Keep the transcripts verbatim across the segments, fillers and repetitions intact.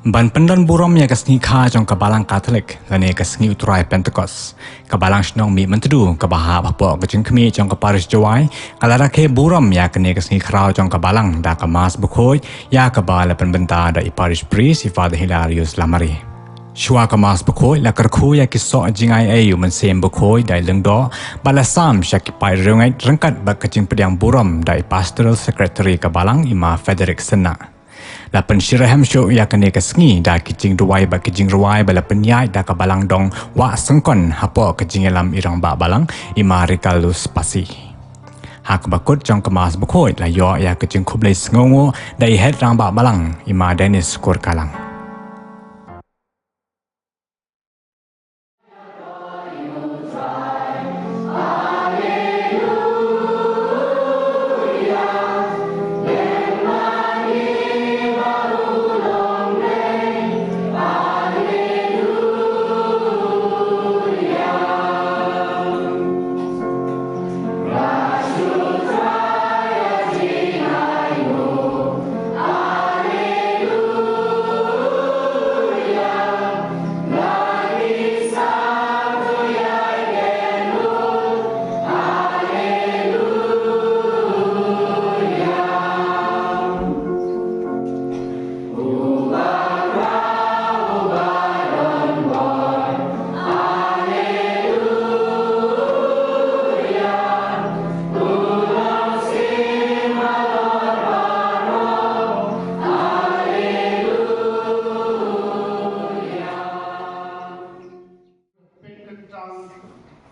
Ban pyndon burom ïa ka sngi kha jong ka Balang Katholik lane ka sngi U Trai Pentekost, ka Balang Shnong Mihmyntdu kaba hap hapoh ka jingkhmih jong ka Parish Jowai ka la rakhe burom ïa kane ka sngi khraw jong ka Balang da ka Mass bakhuid ïa kaba la pynbynta da i Parish Priest i Father Hilarius Lamare. Shuwa ka Mass bakhuid la kyrkhu ïa ki soh jingai-ei u Mynsiem Bakhuid da i Lyngdoh bad la sam sha ki paid riewngeit ryngkat bad ka jingpdiang burom da i Pastoral Secretary ka Balang i Ma Frederick Synnah. La pynshitrhem shuh ïa kane ka sngi da ki jingduwai bad ki jingrwai ba la pynïaid da ka Balang Dong Wah Syngkon hapoh ka jingïalam i Rangbah Balang i Ma Ricardo Spassi. Ha kaba kut jong ka Mass bakhuid la ïoh ïa ka jingkhublei sngewnguh da i Head Rangbah Balang i Ma Denise Kurkalang.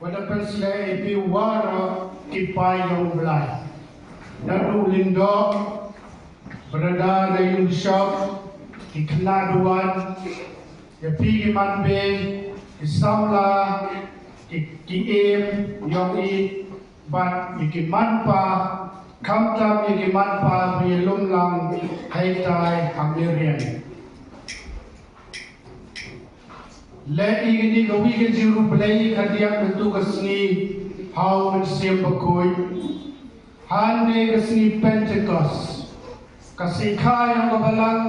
Wat da pynsleh ïa phi waroh ki paid jong U Blai. Naduh u Lyngdoh, Brother da ïa u Bishop, ki khynnah duwan, ïa phi ki manbei, ki samla, ki, ki im jong i, bad ïa ki manpa, khamtam ïa ki manpa ba ïalum lang hangtai ha Marian. Leh ïa kane kawei ka jingriewblei khadduh mynta ka sngi ha u Mynsiem Bakhuid. Hynne ka sngi Pentekost, ka sngi kha jong ka Balang,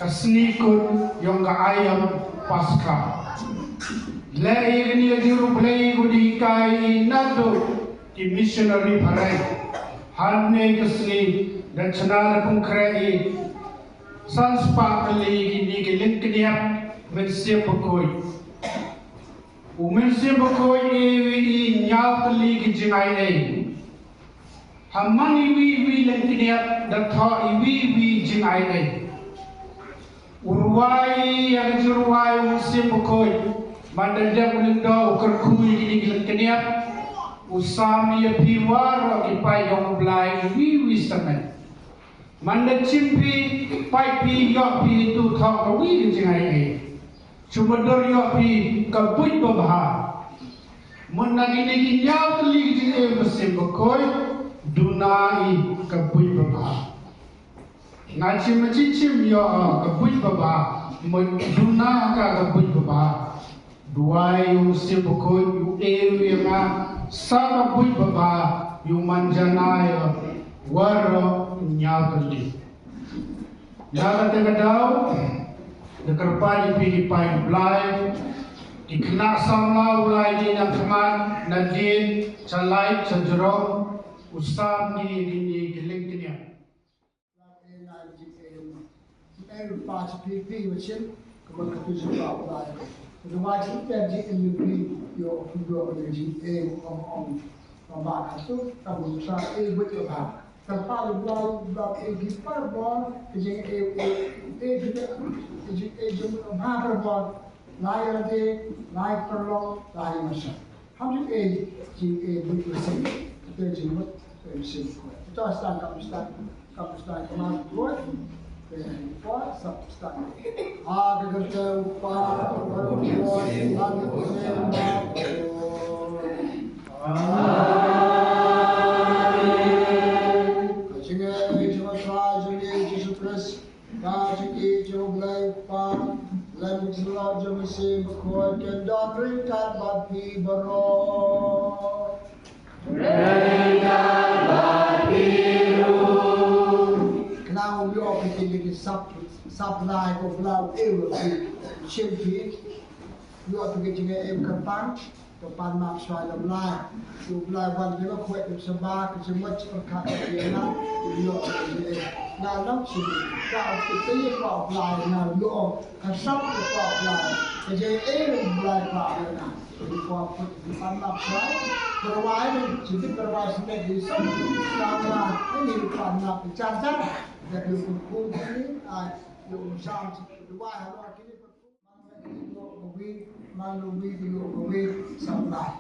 ka sngi kut jong ka aïom Paskha. Leh ïa kane ka jingriewblei ko dei kai naduh ki missionary phareng. Hynne ka sngi da chna da pynkhreh ïa san spah tylli kine ki lyngkniap Mynsiem Bakhuid. U Mynsiem Bakhuid i ïohi ïa hynñiew tylli ki jingai-ei. Ha man iwei iwei lyngkniap da thoh iwei iwei jingai-ei. U rwai ïa ka jingrwai u Mynsiem Bakhuid. Man da dep u Lyngdoh u kyrkhu ïa kine ki lyngkniap. U sam ïa phi waroh ki paid jong U Blai iwei iwei snem. Man da shim phi, peit phi, ïoh phi, to thoh kawei ka jingai-ei. Shu mutdur ïoh phi ka buit babha. Mut na kine ki hynñiew tylli ki jingeh Mynsiem Bakhuid, duna ïa ka buit babha. Nga shim, ma shym shim ïoh ka buit babha, mut duna ka ka buit babha. Duwai ïa u Mynsiem Bakhuid u ïoh ïa nga sa ka buit babha, ïoh man janai ïa waroh hynñiew tylli. Na kata ka daw, da kyrpad ïa phi ki paid U Blai, ki khynnah samla U Blai ki nang khmat, nadien, sha lait, sha jrong, u sam ki, ki, ki lyngkniap. Em, em, pa, phi, phi, wa shin, ka ban ka tu shin ba, ba. Ka wa shin, em, ji, em, phi, yo, yo, em, ji, em, ong, ong. Ba, ba, ka tu, ka ban sa, em, buit, ba. Ka pa, ba, ba, em, ji, pa, ba, ka jing, em, em, em, ji, em, ji, ba, ba, ba. Lai ïa de, lai pyrlong, lai masa. Ham jingeh, jingeh buit Mynsiem. Kata jingmut Mynsiem Bakhuid. Kita stang kam stang, kam stang kam buit. Te pa sap stang. Ha ka kyrteng u Kpa, u Khun, bad u Mynsiem Bakhuid. Amen. Ka jingeh jong U Trai jong ngi Jisu Khrist. Ka jingïeit jong U Blei U Kpa, lem bad ka jingïeit jong U Mynsiem Bakhuid, kin don ryngkat bad phi baroh. Ryngkat bad phi ruh. Khnang ba ïoh phi kin ïa ki sap, Sap Blai ko Blai u e u shim phi. Ïoh phi ka jingim kyrpang. Ka pan map shwa ïa U Blai. U Blai wan phi ba khwai u saba ka jingmut pyrkhat ka jingim. Ïoh phi ka jingim. Nga nang sum ka u phi ka ïa ka U Blai nga ïoh ka sap ka U Blai. Ka jingim U Blai ka u na. Ka put ka pan map shwa. Perwai ni, sibit perwai sibit di sap. Ka u na, ini pan map jar jar. Ïa ki pyrkhu kine, ai, ïa u sam, ïa u wai halor kine pyrkhu. Man la ïoh kawei, man la ïoh kawei, Sap Blai.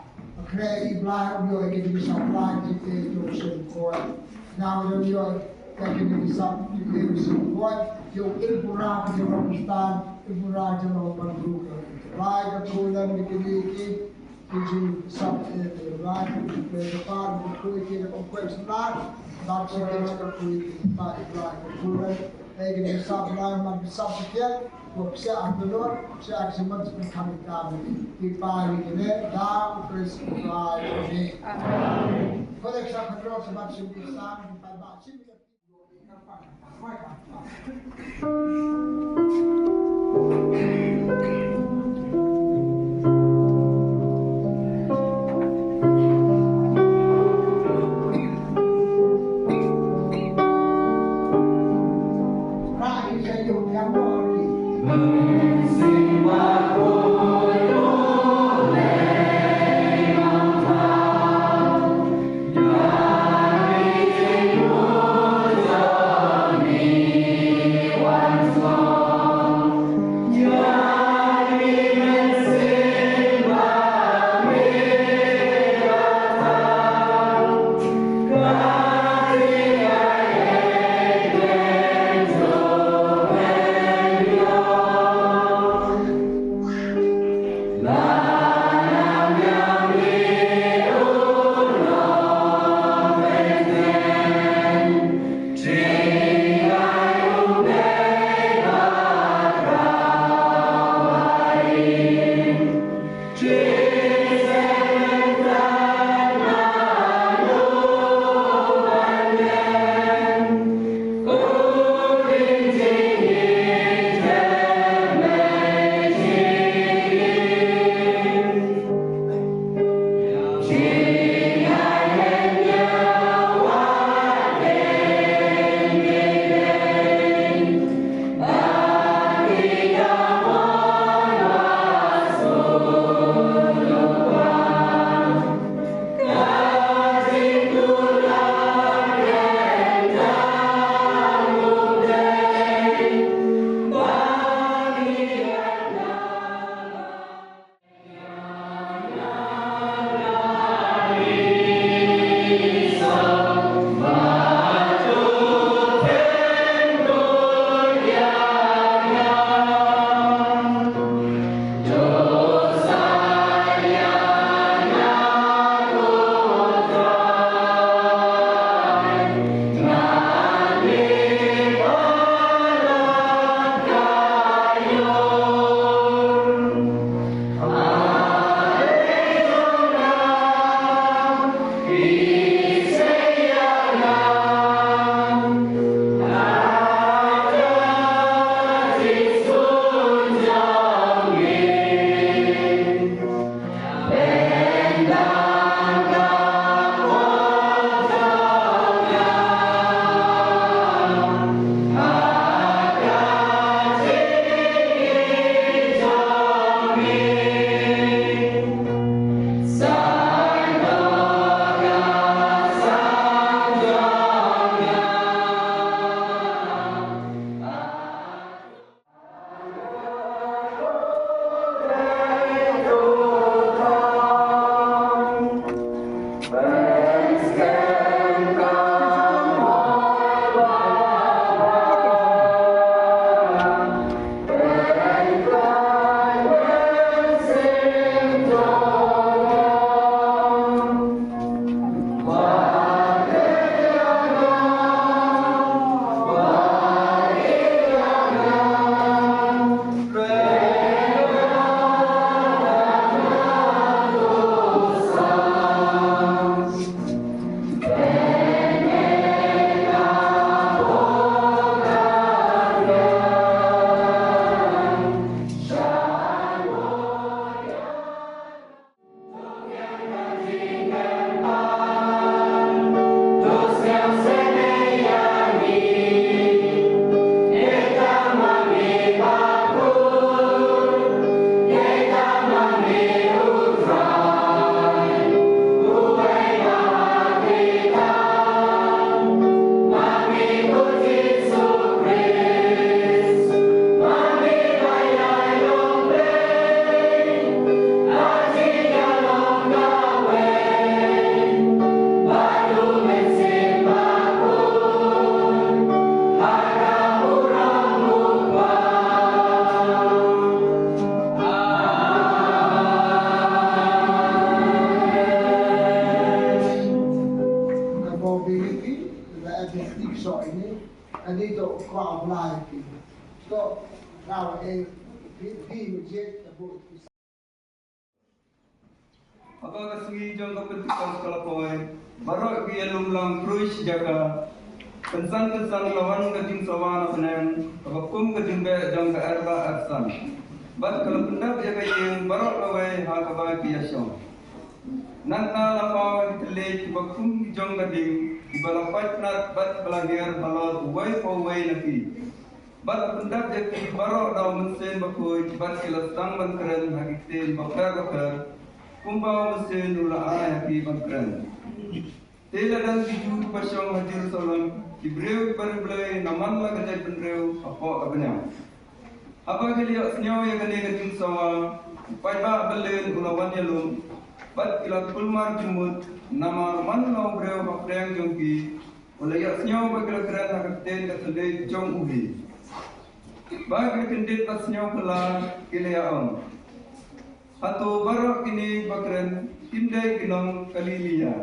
Akre i Blai, u ïoh ïa kine Sap Blai, ki te ïoh sum koi. Nang ïoh ïoh ïa kine Sap, ki te ïoh sum koi. Ïoh il pura ki jong Pakistan, il pura ki jong Bangladesh. Blai ka kulan ïa kine ki Ki jingsap ïa ki Blai, ki kpa, ki khuid, ki khuid sumar, bad ki khuid, ki khuid, ki khuid, ki khuid. Ïa ki jingsap Blai, man ki sap ki kiad, ko psiah ki dur, psiah ki sumar, ki kham ki kam. Ki pa ïa ki ne, da u Khrist u Blai ïa ki. Amen. Ko dei ki sap ki dur, sumar, sim ki sam, ki pa ba, sim ki Phi, la phi tik so ini, ani to ko apply phi. To, raw e, phi, phi mujit, tabu. Haba ka sngi jong ka Pentekost ka la poi, baroh ki ïalum lang khrui shi jaka. Kynsan kynsan la wan ka jingsawa na bneng, kaba kum ka jingbeh jong ka Erbah Ersan. Bad ka la pyndap ïa ka ïing baroh kawei ha kaba ki ïashong. Nangta la paw ïa ki thylliej kiba kum ki jong ka ding, kiba la pait pnat bad kiba la hiar halor uwei pa uwei na ki. Bad la pyndap ïa ki baroh da u Mynsiem Bakhuid, bad ki la sdang ban kren ha ki ktien bapher bapher, kumba u mynsiem u la ai ha ki ban kren. Te la don ki Jiw kiba shong ha Jerusalem, ki briew kiba riewblei na man la ka jaitbynriew hapoh ka bniah. Haba ki la ïohsngew ïa kane ka jingsawa, u paidbah Berlin u la wan ïalum, bad ki la kulmar jingmut, namar man la u briew hapdeng jong ki, u la ïohsngew ba ki la kren ha ka ktien ka thylliej jong u hi. Ba ki la kyndit bad sngewphylla, ki la ïa-ong, hato baroh kine kiba kren kim dei ki nong Galilea?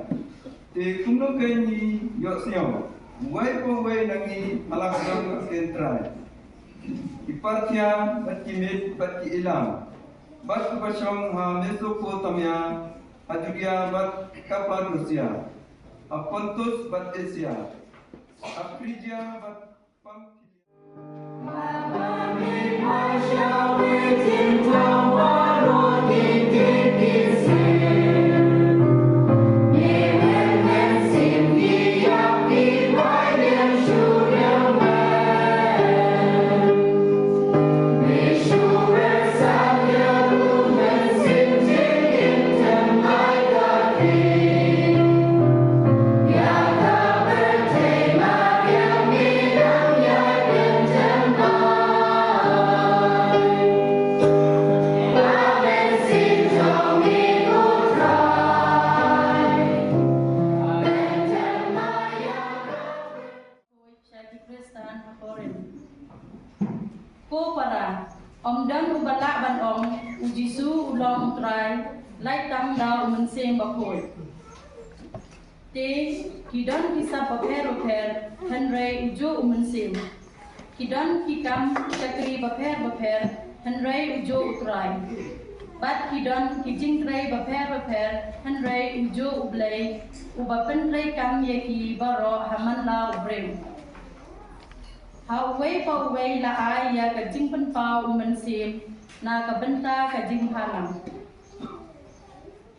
Te kumno kein ngi ïohsngew uwei pa uwei na ngi ha la ka jong ka ktien Trai? Ki Parthia bad ki Mid bad ki Elam, bad kiba shong ha Mesopotamia, ha Judia bad Kapadosia, ha Pontus bad Asia, ha Phrigia bad Pamphilia. Sha ki Khristan ha Korinth. Ko para, ym don uba lah ban ong, U Jisu u long U Trai, lait tang da U Mynsiem Bakhuid. Te, ki don ki sap bapher bapher, hynrei ujuh U Mynsiem. Ki don ki kam shakri bapher bapher, hynrei ujuh U Trai. Bad ki don ki jingtrei bapher bapher, hynrei ujuh U Blei, uba pyntreikam ïa ki baroh ha man la u briew. Ha uwei pa uwei la ai ïa ka jingpynpaw U Mynsiem, na ka bynta ka jingbhalang.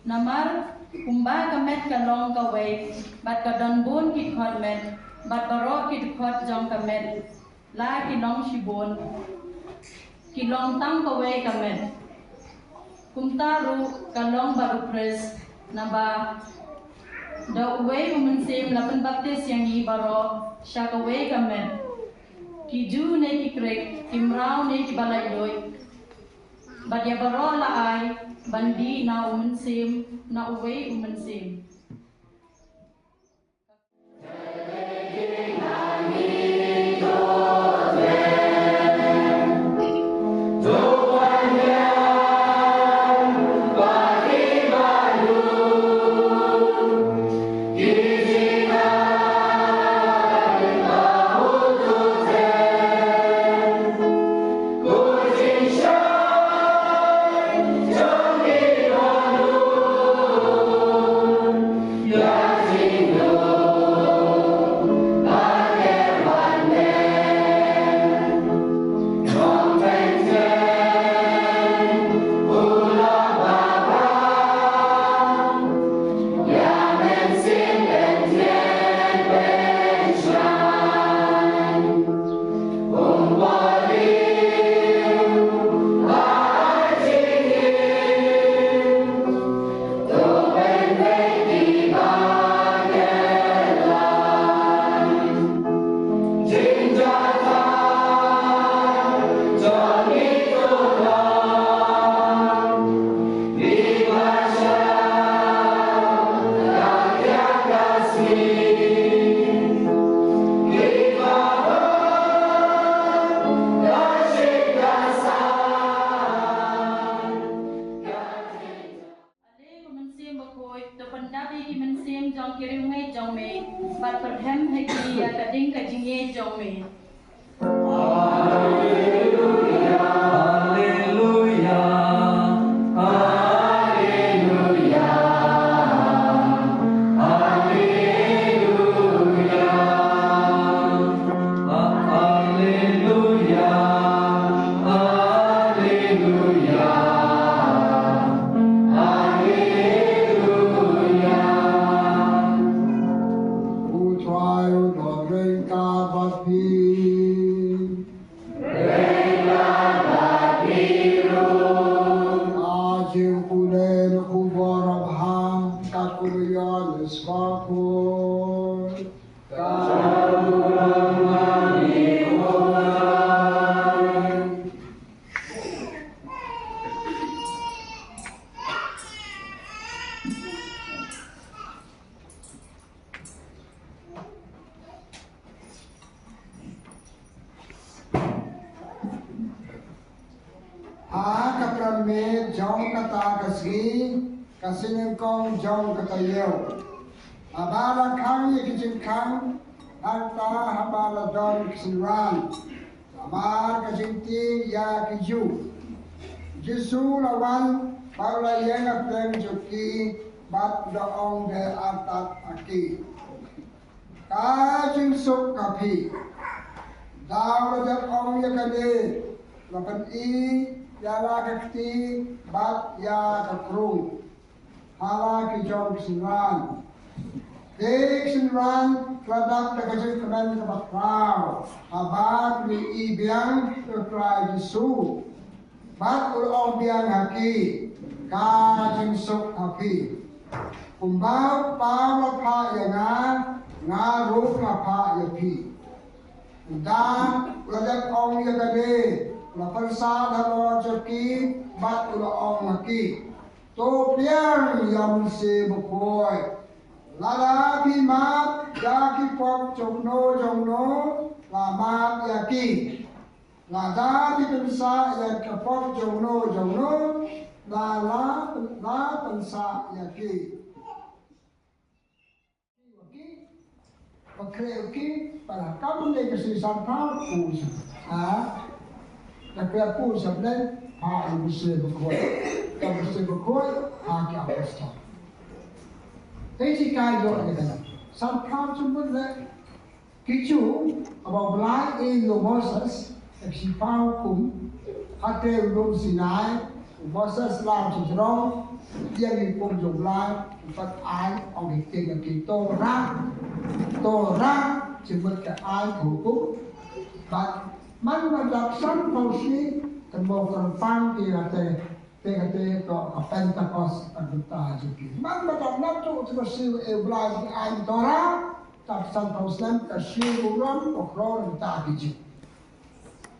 Namar, kumba ka met ka long kawei, bad ka don bun ki dkhot met, bad baroh ki dkhot jong ka met, la ki long shibun, ki long tang kawei ka met. Kumta ruh ka long bad U Khrist, naba da uwei U Mynsiem la pynbaptis ïa ngi baroh sha kawei ka met. Ki Jiw ne ki Grik, ki mraw ne kiba laitluid. Bad ïa baroh la ai ban dih na U Mynsiem, na uwei U Mynsiem. Hem ha ki ïa ka ding ka jingïeit jong me. U Trai u don ryngkat bad phi. Ka jingpule na u Khubor Babha katkum u Ïoannis Bakhuid. Ha ka pyrthei jong kata ka sngi, ka sngi nyngkong jong ka taïew, haba la khang ïa ki jingkhang, hangta haba la don ki synran, namar ka jingtieng ïa ki Jiw, Jisu la wan bad u la ïeng ha pdeng jong ki bad u da ong bha artat ha ki. Ka jingsuk ha phi. Da u la dep ong ïa kane, la pyni ïa la ka kti bad ïa ka krung ha la ki jong ki synran. Ki synran ki la dap da ka jingkmen kaba khraw haba ki la ïohi biang ïa u Trai Jisu. Bad u la ong biang ha ki, ka jingsuk ha phi. Kumba u Kpa u la phah ïa nga, nga ruh nga phah ïa phi. Ynda u la dep ong ïa kane, u la pyrsad halor jong ki bad u la ong ha ki, to pdiang ïa u Mynsiem Bakhuid. Lada phi map ïa ki pop jongno jongno, la map ïa ki. Lada phi pynsah ïa ka pop jongno jongno, la la la pynsah ïa ki. Ba khreh ki, ba la kam ne ka si san pha ku sa. Ha? Ka khreh ku sa ne, ha, u Mynsiem Bakhuid. Ka Mynsiem Bakhuid ha ki apostol. Te shi kai ïoh ne ka. San pha chu mut ne. Ki Jiw, haba u Blai ai ïa u Moses ka shiphew hukum, ha te u lum Sinai, u Moses la shu jrong ïa ki hukum jong u Blai, u pat ai, ong ki ktien ki Torah, Torah, jingmut ka ai ka hukum, bad man la dap sanphew sngi, te mo kyrpang ki ha te, Te kata ka Pentekost ka bynta jong ki. Man ba dang nat tu ka siew e Blai ki ai Torah, ka pynsan ka Muslim ka siew burom ka khraw na bynta ki Jiw.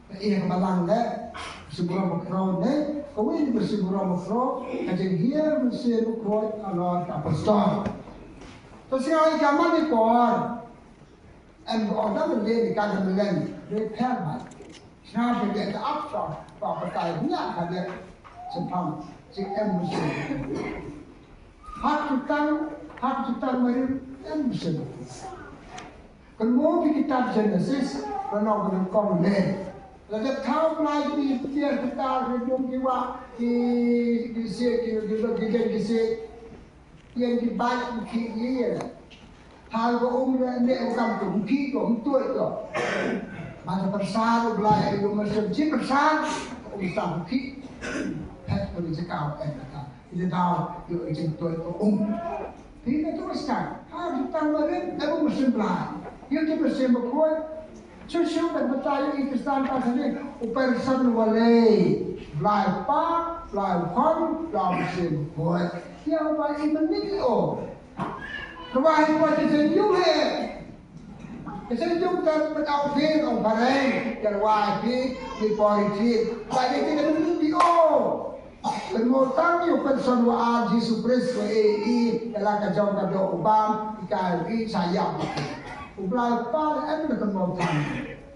Ka ïa ka balang le, siew burom ka khraw ne, ka wei ka siew burom ka khraw, ka jinghiar Mynsiem Bakhuid halor ka apostol. To siew ai ka man i por. Em ko da men le ka da men le re pher ba. Sna de de ta ap to, ba ba tai nya ka de. Sempam, si em musim. Hak tutang, hak tutang mari em musim. Kan mo pi kitab Genesis, rano kan kong le. La de thau plai ki tiar ki tar ki dum ki wa ki ki si ki ki ki ki si. Ïa ki bait u khih ïa ïa. Hal ba um ne ne u kam tu u khih ko um tuai ko. Ma ta pyrsa u Blai ai u ma sem chi pyrsa um ta u khih. Phet ko ni jaka u en ta. Ïa dau ïa u jing tuai ko um. Phi na tu ska. Ha tu tang ma rin ne u ma sem Blai. Ïa tu ma sem ba kuai. Shuh shuh ban batai ïa i Khristan ka sani u person wale. Blai Pa, Blai Khon, Blai Mynsiem Bakhuid. Ïa u ba i mynnin o. Ka wai pa ti sen yung he. Ka sen yung ta ba tau phi ong pareng. Ïa wai pi ni pori ti. Ba ni ti ka mynnin o. Kan mo tang ïa u person wa a Jisu Khrist wa e i ïa la ka jong ka doh u bam i ka i sa ïap. U Blai Pa la em na kan mo tang.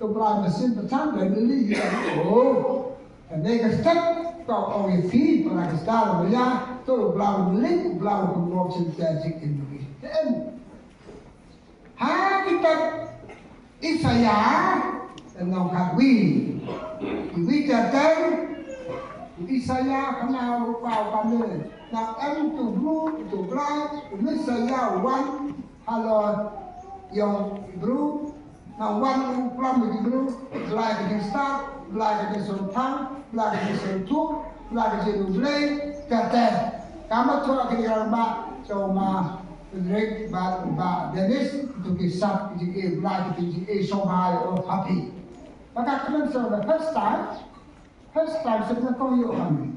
U Blai Mynsiem Bakhuid la ni li ïa o. Ka ne ka step ka ong ïa phi pa la ka star ma ïa to u Blai Mynsiem u Blai kan mo chen ta jik in ni. Em. Ha kitab Isaiah, lynnong khatwi. Iwi ter ter, Isaiah khynnah u pa u kane. Na em tu bru, tu brai, Isaiah wan, halor yong bru, na wan u pram di bru, blai ka jingstar, blai ka jingsngewthuh, blai ka jingsngewthuh, blai ka jingdublei, ter ter. Kama tu aki rang ba, cuma Rik ba ba Dennis tu ki sap ki jing e bla ki jing e so ba o happy. Maka kena so the first time, first time se na kong yo kami.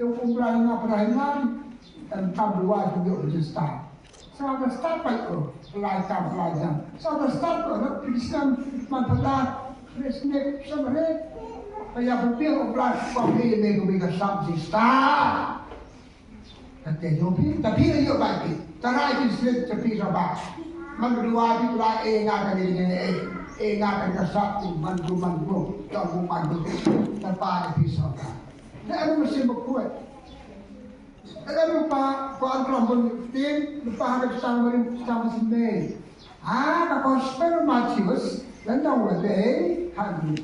Yo kum bla na pernah ingat em kam dua tu yo register. So the start by o lai kam lai jam. So the start o na Christian man pada Christian samre. Kaya putih o bla kong ni ne kami ka sap register. Kata ïoh phi, ta phi la ïoh bai phi. Ta rai phi slit ta phi sa ba. Man dua phi pula e nga ka ni ni e. E nga ka ni ka sat tu man du man du. Ta du man du. Ta pa ni phi sa ba. Ta anu mesti mukut. Ta anu pa, pa an kelam pun tin, pa han sang mari sang sini. Ah, ka Gospel Matius, lynnong le dei, ha ni.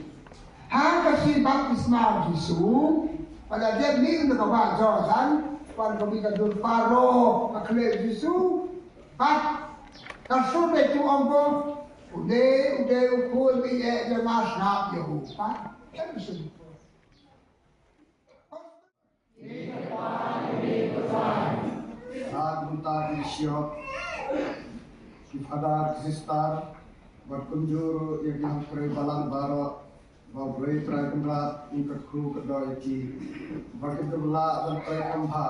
Ha ka sngi baptisma u Jisu, ba la dep mih na ka bah Jordan, wan ka mih ka dur Faro, ka khleh u Jisu, bad ka sur bad u ong ko, u dei, u dei u khun ba ïeit jong nga, sngap ïa u. Bad, kan u sngap. Na ka bynta ki bishop, ki father, ki sister, bad kumjuh ruh ïa ki nongtrei balang baroh, ba U Blei Trai Kynrad un kyrkhu kyrdoh ïa ki, ba kin ïoh lah ban trei kham bha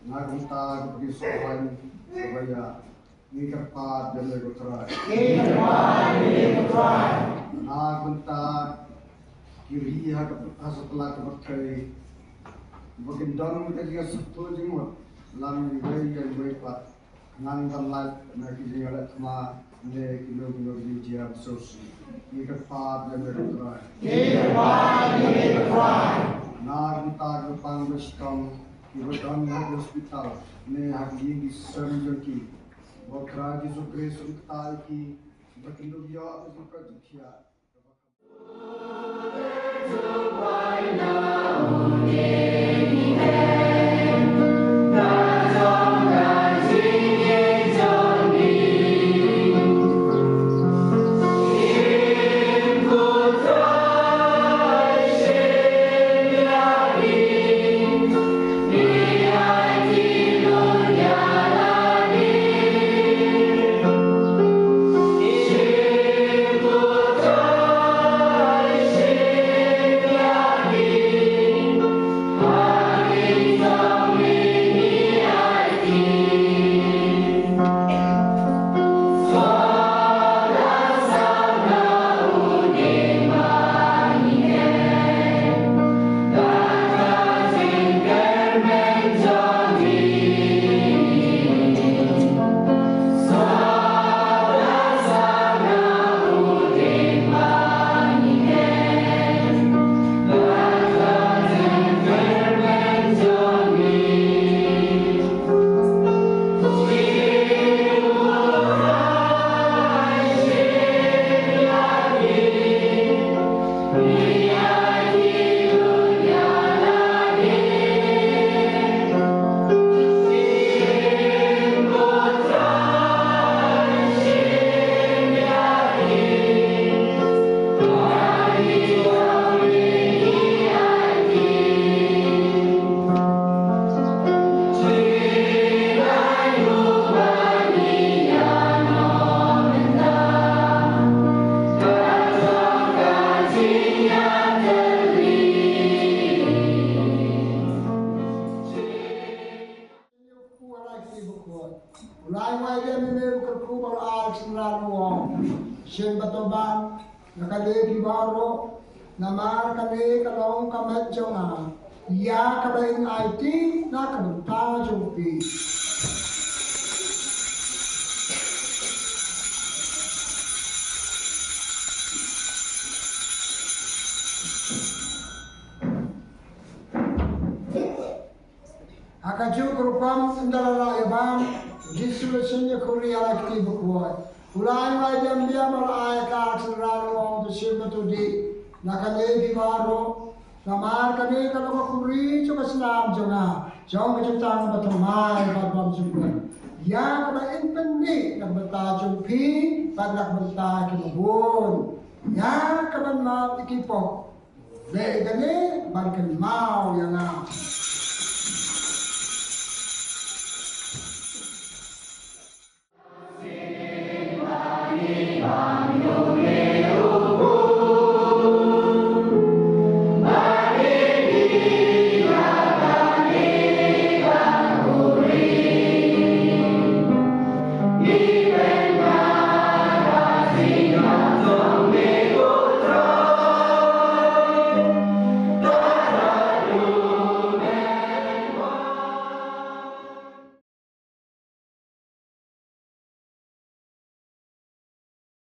na ka bynta ka bynta sohaiñ kaba ïa. Ngi kyrpad ïa me ko Trai. Ngi kyrpad ïa me ko Trai. Na ka bynta ki ri ha ka, ha satlak ka pyrthei, ba kin don ka jingïasuk jingmut lang iwei ïa iwei pat, ngan ban lait na ki jingïaleh thma ne kino kino ki jingjia ba shisha. Ngi kyrpad ïa me ko Trai. Ngi kyrpad ïa me ko Trai. Na ka bynta ki bapang bashitom kiba don ha ki hospital ne ha ki ïing ki sem jong ki, Ba U Trai Jisu Khrist un kyrkhu ïa ki, ba kin ïoh ka jingkoit jingkhiah. U Lai Wai Ïa Mimi u kyrkhu ba la ar sngewbha u ong, shen ba to ban na ka liang baroh, namar kane ka long ka met jong nga ïa kaba in aiti na ka bynta jong phi. Ha kajuh ka rukom ynda la lah ïa bam, u Jisu u la shim ïa ka ri ïa la kti bakhuid. U la ai bai biang biang, u la ai ka syrang, u ong, to shim bad to dih na kane phi baroh. Namar kane ka long ka khuri jong ka snam jong nga, jong ka jutang bathymmai bad bymjukut, ïa kaba in pyndih na ka bynta jong phi bad na ka bynta kiba bun, ïa kaban map ïa ki pop. Leh kane ban kynmaw ïa nga.